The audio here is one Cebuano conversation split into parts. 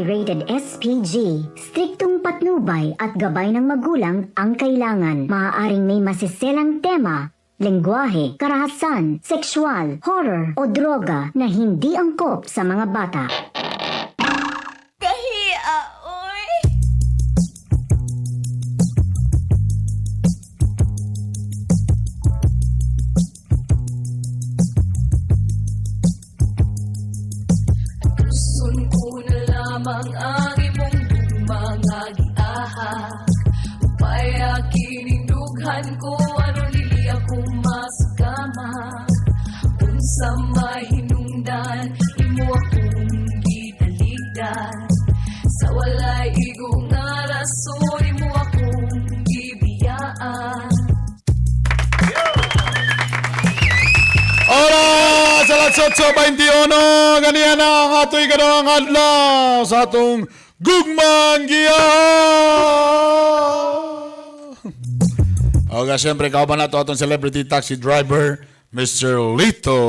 rated SPG. Striktong patnubay at gabay ng magulang ang kailangan. Maaaring may masiselang tema, lengguwahe, karahasan, sexual, horror o droga na hindi angkop sa mga bata. Kahia, oy. Gusto ko na lamang ang imong mga giahak. Upaya kinindughan ko aron dili ako masakama. Unsa may hinungdan imo akong gitaligdan. Sa walay igo nga rason imo akong gibiyaan. Oras alas 8:21, ganiya na ang atoy kanang adlaw sa atong Gugmang Giya. Okay, siyempre, kauban na to atong celebrity taxi driver, Mr. Lito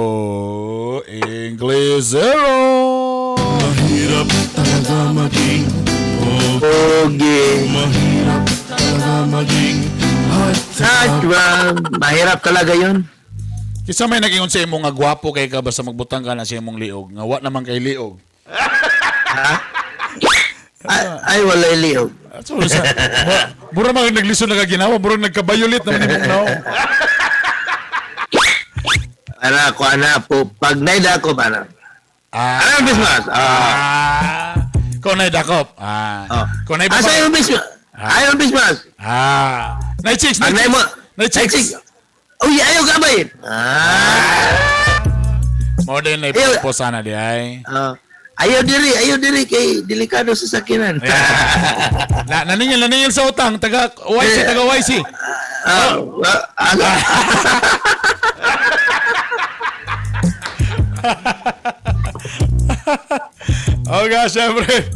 Inglesero. Mahirap talaga maging Pogi. Mahirap talaga maging hot. Ah, mahirap talaga yun. Kisa may naging sa imong nga gwapo kay ka basta magbutang ka na sa imong liog. Nga wa naman kay liog. Ay, ay walay liog. So, sa, mura mga naglisod na kaginawa, mura nagkabayulit naman imong nao. Ana ko, ana po. Pag naida ko, ana. Ah. Ana, Christmas. Ah. Ah. Kung na'y dakop. Ah. Oh. Kung na'y Asa yung Christmas? Ayaw Christmas. Ah. Na'y chicks, na'y Ang chicks. mo. Na'y chicks. Uy, ayaw ka ba yun? Ah. Mo din na'y Ayaw. purpose sana di ay. Ah. Ayaw diri kay delikado sa sakinan. Na, naningil, naningil sa utang. Taga YC, taga YC. Ah, ah, ah, Okay, syempre.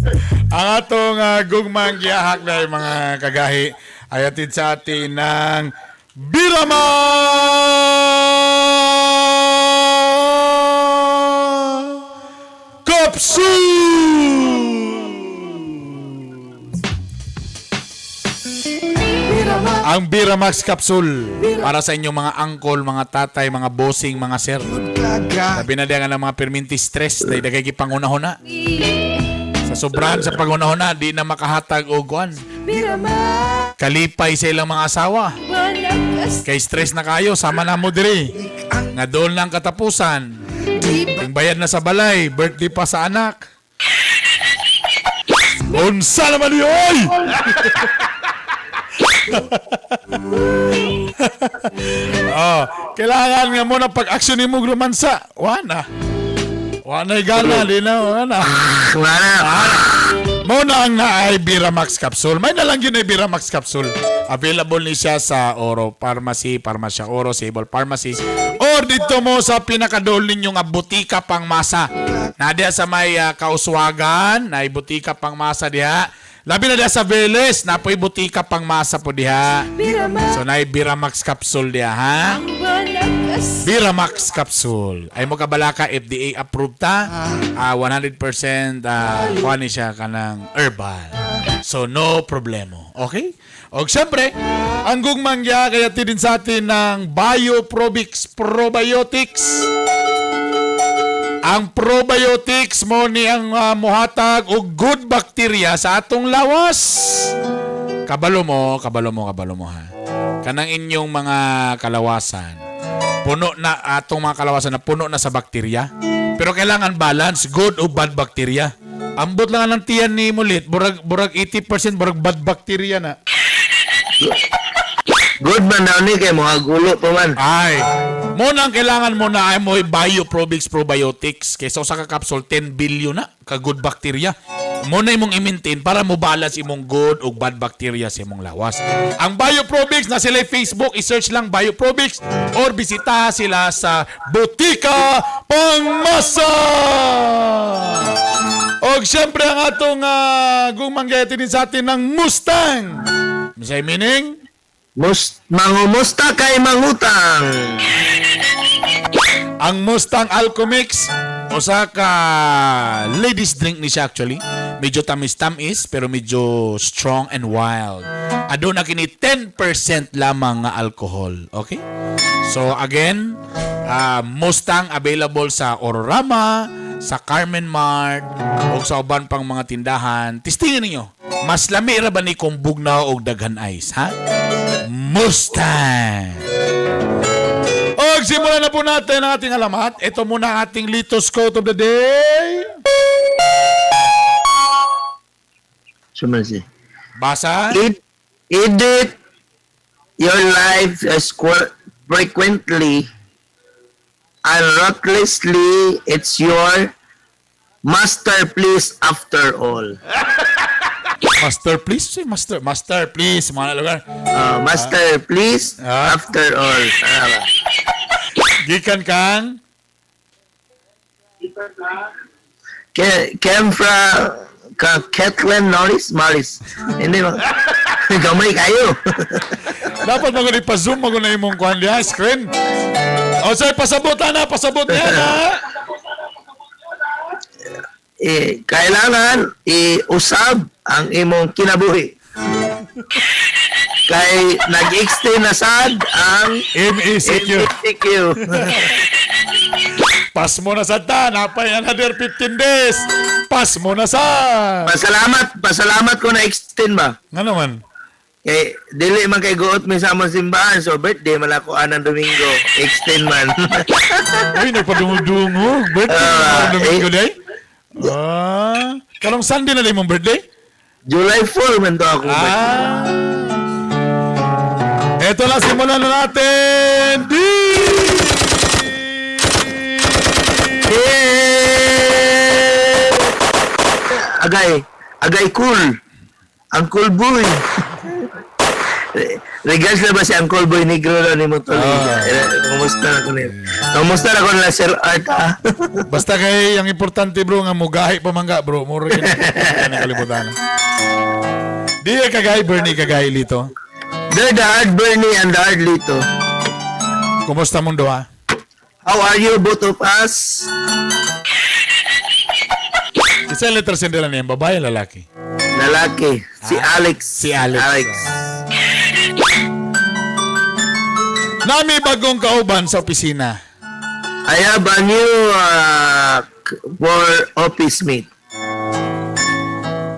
Ang atong gugmang giyahak na yung mga kagahi ay atid sa atin ng Birama Capsule! Ang Biramax Capsule para sa inyong mga angkol, mga tatay, mga bossing, mga sir. Sabi na diyan nga ng mga perminti stress dahil dagay gipangunahuna. Sa sobrahan sa pangunahuna, di na makahatag og kuan. Kalipay sa ilang mga asawa. Kay stress na kayo, sama na mo diri. Nga doon lang katapusan. Ting bayad na sa balay, birthday pa sa anak. Unsa naman yun? Oh, kailangan nga mo na pag-aksyon ni mo romansa. Wa na. Wa na gana, di na, wa na. wala na. Mo na ang naay Biramax capsule. May na lang yun ay Biramax capsule. Available ni siya sa Oro Pharmacy, Pharmacia Oro, Sable Pharmacy. Or dito mo sa pinakadol ninyo nga butika pangmasa. Na diha sa may Kauswagan, na butika pangmasa diha. Labi na diha sa Veles, na po'y butika pangmasa po diha. So na Biramax capsule diha ha. Biramax capsule. Ay mo kabalaka FDA approved ta. 100% kuha ni siya kanang herbal. So no problemo. Okay? Og syempre, ang gugmangya kaya din sa atin ng Bioprobix Probiotics. Ang probiotics mo ni ang muhatag og good bacteria sa atong lawas. Kabalo mo, kabalo mo, kabalo mo ha. Kanang inyong mga kalawasan. Puno na atong mga kalawasan na puno na sa bakterya. Pero kailangan balance, good o bad bacteria. Ambot lang ang tiyan ni Mulit, burag burag 80% burag bad bacteria na. Good man daw ni kay mga gulo pa man. Ay, mo na ang kailangan mo na ay mo Bioprobix Probiotics kaysa usa ka capsule 10 billion na ka good bacteria. Mo na imong i-maintain para mo balance imong good ug bad bacteria sa imong lawas. Ang Bioprobix na sila Facebook, i-search lang Bioprobix or bisita sila sa Botika Pangmasa. Og siyempre ang atong gumanggayati din sa atin ng Mustang. Misay meaning? Mangumusta kay mangutang. Ang Mustang Alchemix usa ka ladies drink ni siya actually. Medyo tamis-tamis pero medyo strong and wild. Aduna kini 10% lamang nga alcohol. Okay? So again, Mustang available sa Ororama, sa Carmen Mart, o sa uban pang mga tindahan. Testingin ninyo. Mas lami ra ba ni kung bugnaw og daghan ice, ha? Mustang! Og simulan na po natin ang ating alamat. Ito muna ang ating Litos Quote of the Day. Sumansi. Basa. Edit your life as frequently and ruthlessly. It's your masterpiece after all. Master, please. Say master. Master, please. Mga lugar. Master, please, after all. Tama ba? Gikan kang. Came from Kathleen Norris? Morris. Hindi ba? Gamay kayo. Dapat mo pa-zoom mo na imong kuan diha screen. O say pasabot na, pasabot na na. Eh, kailangan iusab ang imong kinabuhi. Kay nag-extend na sad ang MECQ. MECQ. Pass mo na sa ta, napay another 15 days. Pass mo na sa. Pasalamat, pasalamat ko na extend ba. Nga naman. Kay dili man kay guot mi sa among simbahan, so birthday man ako anang Domingo, extend man. Uy, nagpadungog-dungog. Birthday mo Domingo day. Ah, karong Sunday na mong birthday? July 4 man to ako birthday. Ah. Eto na, simulan na natin. Di! Eh! Agay, agay cool. Uncle Boy. Regards na ba si Uncle Boy Negro na ni mo tol? Ah. Eh, kumusta na ko niya? Kumusta na ko nila Sir Art ah? Basta kay ang importante bro nga mugahi pa mangga bro. Muro yun ang kalibutan. Di ka kagay Bernie kagay lito. They're the hard Bernie and the hard Lito. Kumusta mundo ha? How are you both of us? Isa letter sender na niya, babae lalaki. Lalaki. Si Alex. Si Alex. Alex. Nami bagong kauban sa opisina. I have a new for office mate.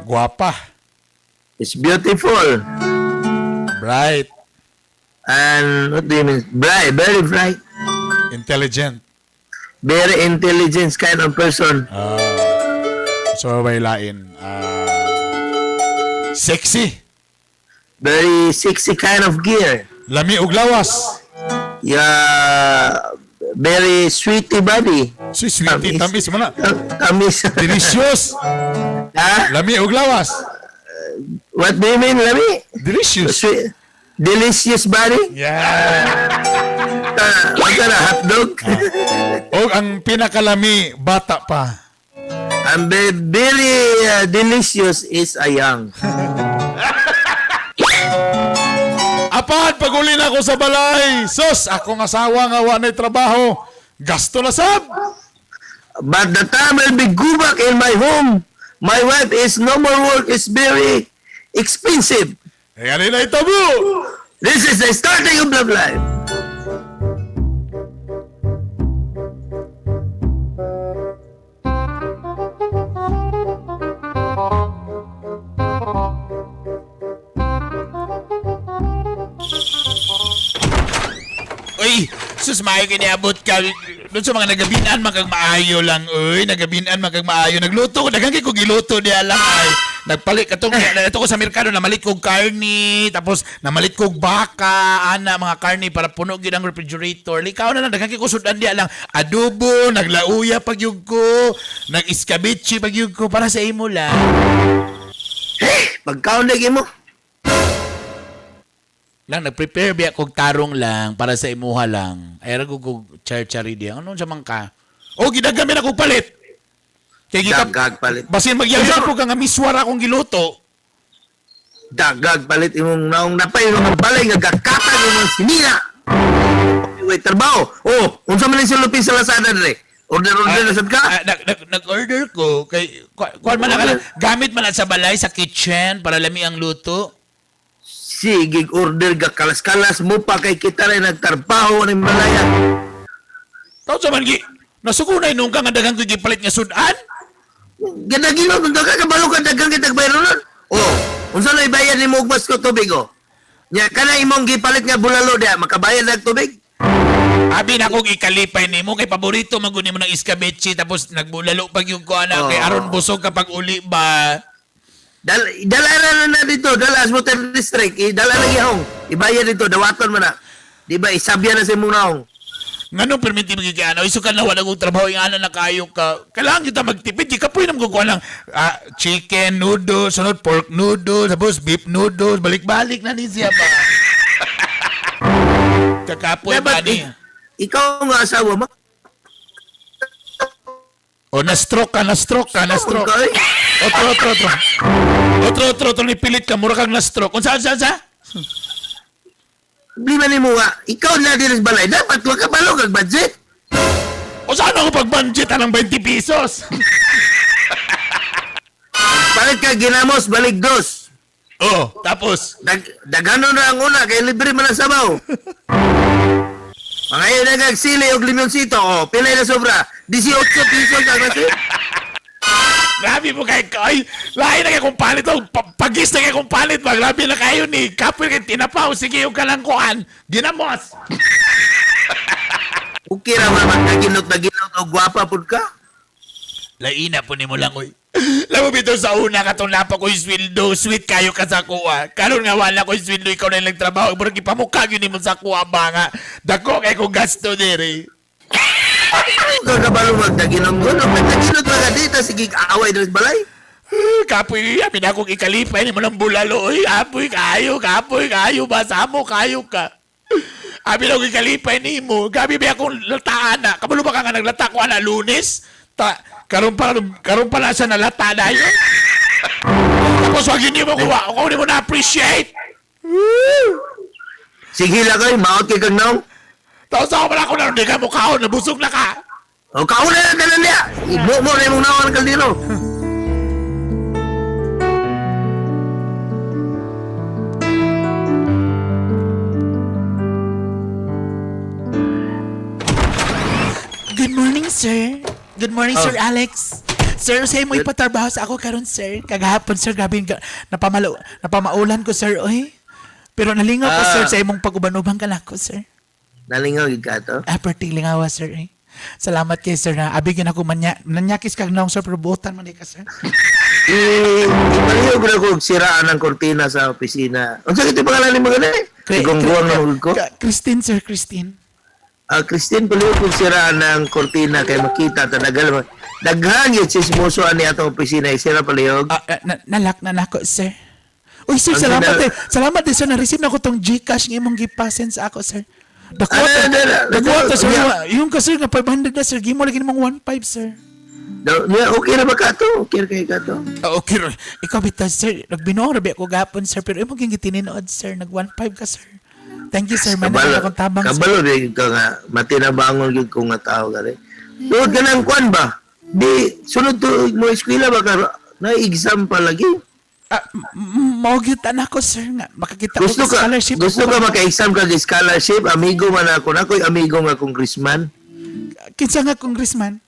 Guwapa. It's beautiful. Bright. And what do you mean? Bright, very bright. Intelligent. Very intelligent kind of person. So may lain. Sexy. Very sexy kind of gear. Lami og lawas. Yeah, very sweetie body. Si sweetie tamis mo na. Tamis. Delicious. Ha? Lami og lawas. What do you mean, Lami? Delicious. Sweet, delicious body? Yeah. What na, hotdog? Og ang pinakalami bata pa. Ang very delicious is a young. Apan paguli na ako sa balay. Sus, akong asawa nga wa na'y trabaho. Gasto na sab. But the time I'll be go back in my home, my wife is no more work, is very expensive. Kaya na itabo. This is the starting of love life. Uy, sus maayo kiniabot ka. Doon sa mga nagabinan man kag maayo lang, uy, nagabinan man kag maayo. Nagluto ko, daghan kay ko giluto diya lang ay. Nagpalit katong ito ko sa merkado namalit kog karni, tapos namalit kog baka, ana mga karni para puno gyud ang refrigerator. Likaw na lang daghan kay ko sudan diya lang. Adobo, naglauya pagyug ko, nag-iskabichi pagyug ko para sa imo lang. Pagkaon lagi mo. Lang nagprepare biya kog tarong lang para sa imuha lang. Ay ra kog char-chari diya. Ano sa man ka? O gidagami na kog palit. Kay gikap Dagag palit. basin magyayap ko ka nga miswara akong giluto. Dagag palit imong naong napay imong balay nga gakatag imong sinina. Way trabaho. Oh, unsa man ni sulupin sa Lazada dire? Order order na sad ka? Ah, nag-order ko kay kuan man na ka gamit man na sa balay sa kitchen para lami ang luto. Sige, order ka kalas-kalas mo pa kay kita rin nagtarbaho ng malaya. Tao sa man gi nasukunay nung ka nga daghang ko gipalit nga sudan. Ganagilon, kung ka kabalo ka daghang kitag bayro nun. Oh, unsa na ibayad ni mo ko tubig oh. Nya kana imong gipalit nga bulalo diha, makabayad nag tubig? Abi na akong ikalipay nimo kay paborito man gud nimo ng iskabechi tapos nagbulalo pag yung ko ana kay Oh. aron busog kapag uli ba. Dala na na, na dito, dala as water district, dala na gihong. Ibayad dito, dawaton man na. Di ba isabya na sa imong naong. Ngano perminti mo kay ano, isukan na wala kong trabaho yung ana na kayo ka. Kailangan kita magtipid, di ka po yung kukuha ng chicken noodles, sunod pork noodles, tapos beef noodles, balik-balik na ni siya ba. Kakapoy ba Dapat ni? ikaw nga asawa mo. O na-stroke ka, na-stroke ka, na-stroke. Ka, eh. Otro, otro, otro. Otro, otro, otro, nipilit ka, mura kang na-stroke. Unsa, unsa, unsa? Problema nimo nga, ikaw na diri sa balay, dapat wa ka kabalo kag budget. O saan ako pag-budget anang 20 pesos? Palit ka ginamos, balik dos. Oh, tapos, Daghano na ang una kay libre man ang sabaw. Mga yun na sili og limonsito, oh, pilay na sobra. 18 pesos ang kasi. Grabe mo kay ay lahi na kay kung palit oh, pagis na kay kung palit ba grabe na kayo ni kapoy kay tinapaw sige yung kanang kuan ginamos. Okay ra man nagginot na ginot og gwapa pud ka. Laina po nimo lang oy. Lamo bitaw sa una katong napa ko yung sweldo, sweet kayo ka sa kuha. Karon nga wala ko yung sweldo, ikaw na lang trabaho. Murag ipamukha gyud nimo sa kuha ba nga. Dako kay kong gasto diri. Ka kabalo magdaginom ko, nagdaginot ba ka dito sige away diri sa balay. Kapoy, amin akong ikalipay nimo ng bulalo oy. Apoy kayo, kapoy kayo ba samo kayo ka. Abi lang ikalipay nimo. Gabi ba akong lataan na. Kabalo ba ka nga naglata ko ana Lunes? Ta karon pa na siya nalata na yun. Tapos wag yun mo kuha. Ako hindi mo na appreciate. Sige lang koy, maot kay kag naong. Tapos ako pala ako na hindi ka mukhaon, nabusog na ka. O kauna na tanan niya. Ibo mo na imong naong ang kaldero. Good morning, sir. Good morning, Oh. Sir Alex. Sir, usahay mo ipatrabaho sa ako karon, sir. Kagahapon, sir, grabe yung napamaulan ko, sir. Oy. Pero nalingaw ko, Ah. sir, sa imong pag-uban-uban ka nako, sir. Nalingaw gid ka to. Ah, perti lingawa, sir. Eh. Salamat kay sir na abigyan ako manya nanyakis kag naong sir pero buotan man di ka, sir. Ipaliw ko na kung siraan ang kortina sa opisina. Unsa kiti pangalan nimo gani? Igongguang na ko. Christine, sir, Christine. Ah, Christine, paliw kung siraan ang kortina kay makita tanagal. Daghan gyud sismoso ani atong opisina isira palihog. Ah, nalak na nako, sir. Uy, sir, Ang salamat eh. Salamat eh, sir. Na-receive na ko tong Gcash ng imong gipasen sa ako, sir. Dakuha Ano, to, ano, ano, dakuha to, sir. yeah. Yung ka, sir, nga 500 na, sir. Gimo lagi namang 1.5, sir. Daw, niya, okay ra ba ka to? Okay ra kay ka to? Ah, okay. Ikaw, bitaw, sir. Nagbinuang rabi ako gapon, sir. Pero imong gitinood, sir. Nag 1.5 ka, sir. Thank you, sir. Manang Kabalo, akong tabang, sir. kabalo rin ka nga, matinabangon gyud ko nga tao gani. Tuod ka ng kwan ba? Di, sunod to mo eskwela ba ka? Na-exam pa lagi. Ah, mao gyud ako, sir. Nga, makakita ko Gusto ka, scholarship. gusto ka maka-exam ka sa scholarship, amigo man ako na ako'y amigo nga congressman. Kinsa nga congressman?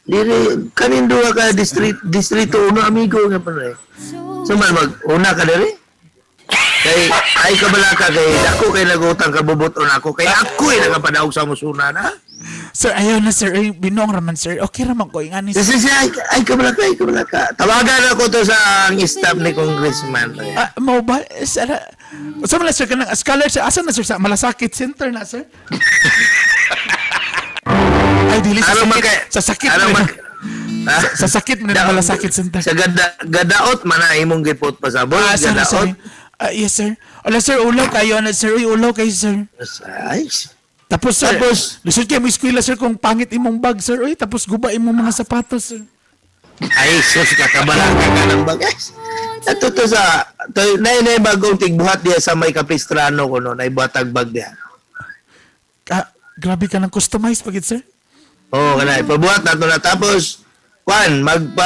Dili kanin duha ka district distrito uno amigo nga pa eh. So man mag una ka diri. Kay ay kabala ka kay dako kay nagutang ka bubuton ako kay ako'y nakapadaog sa musuna na. Sir, ayaw na, sir. Ay, binuang raman, sir. Okay raman ko. Ingani, sir. Kasi siya ay kabala ka, ay kabala ka. Tawagan ako to sa ang staff ni congressman. Ah, mo ba? Sir, sa mga sir, kanang scholar, sir. Asa na, sir? Sa Malasakit Center na, sir? Ay, dili sa Aron sakit. maka Sa sakit aron mo mak na. Sa sakit mo na Malasakit Center. Sa gadaot man na imong gipot pasabot, Ah, sorry, gadaot. sorry. Ah, yes, sir. Ala, sir, ulaw kayo. Ano, sir? Uy, ulaw kayo, sir. Ay, Tapos, sir, Tapos- lisod kayo mo eskwela, sir, kung pangit imong bag, sir. Uy, tapos guba imong mga sapatos, sir. Ay, sus, kakabalaka ka ng bagas. Ato to sa, to, nay, nay, bagong tigbuhat diya sa may kapistrano ko, no, nay buhatag bag diya. Ah, grabe ka ng customize pagit, sir. Oo, kana ipabuhat nato na tapos kwan magpa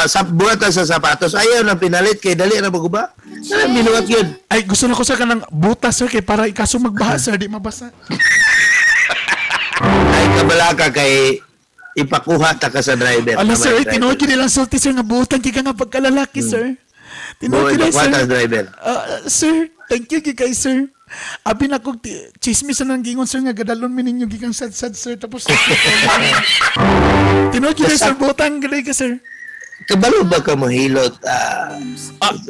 sa buhat ta sa sapatos, ayaw nang pinalit kay dali ra maguba. Kana binuhat yun. Ay, gusto na ko sir kanang butas sir kay para ikaso magbaha sir, di mabasa. Ay kabalaka kay ipakuha ta ka sa driver. Ala Tama, sir, ay, driver. tinuod yun nilang sulti sir nga butan kay ka nga pagkalalaki sir. Tinuod Oo, yun ipakuha sir. ta sa driver. Ah, sir, thank you gyud kay sir. Abi na kog chismis na nang gingon sir nga gadalon mi ninyo gikan sad-sad sir tapos. Tinuod yun sir, butang gani ka sir. Kabalo ba ka mohilot? Ah,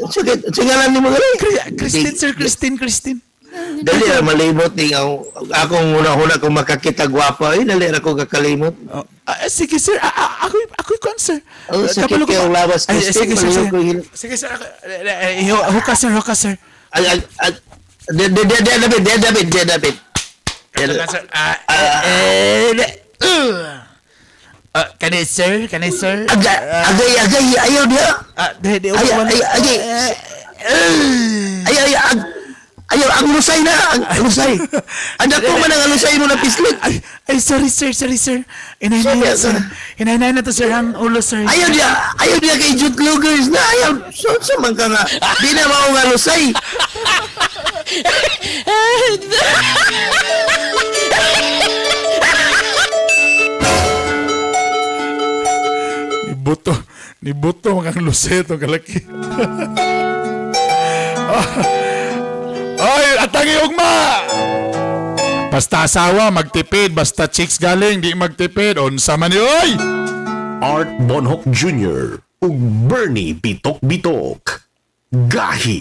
sige, sige lang ni mo gali. Christine sir, Christine, Christine. Dali ra malimot ning ang akong una-una kung makakita gwapa, ay dali ra ko kakalimot. Oh, ah, sige sir, ah, ah, ako ako kon sir. Oh, sakit Kabalo ko kay ba- ang lawas, Ay, Christine, sige sir, palihog sige. ko hilot. Sige sir, ako, eh, eh, eh, huka sir, huka sir. Ay, ay, ay, di, di, di, di, David, di, David, di, David. Di, Ito sir. Ah, eh, eh, kani sir, kani sir. Agay, agay, agay, ayaw diya. Ah, di, di, Ay, ay, ay, ay, ay, ag, ayaw, ang lusay na, ang lusay. Ang dako man ang lusay mo na pislit. Ay, ay, sorry sir, sorry sir. Inahinay na Sorry, sir. Inahinay na to sir, ang ulo sir. Ayaw diya kay Jude Lugers na, ayaw, so, so man ka nga. Di na mao nga lusay. Ni buto, ni buto ang luseto kalaki. Ay, atangi ugma. Basta asawa magtipid, basta chicks galing di magtipid. Unsa man ni oy? Art Bonhoc Jr. ug Bernie Bitok Bitok. Gahi.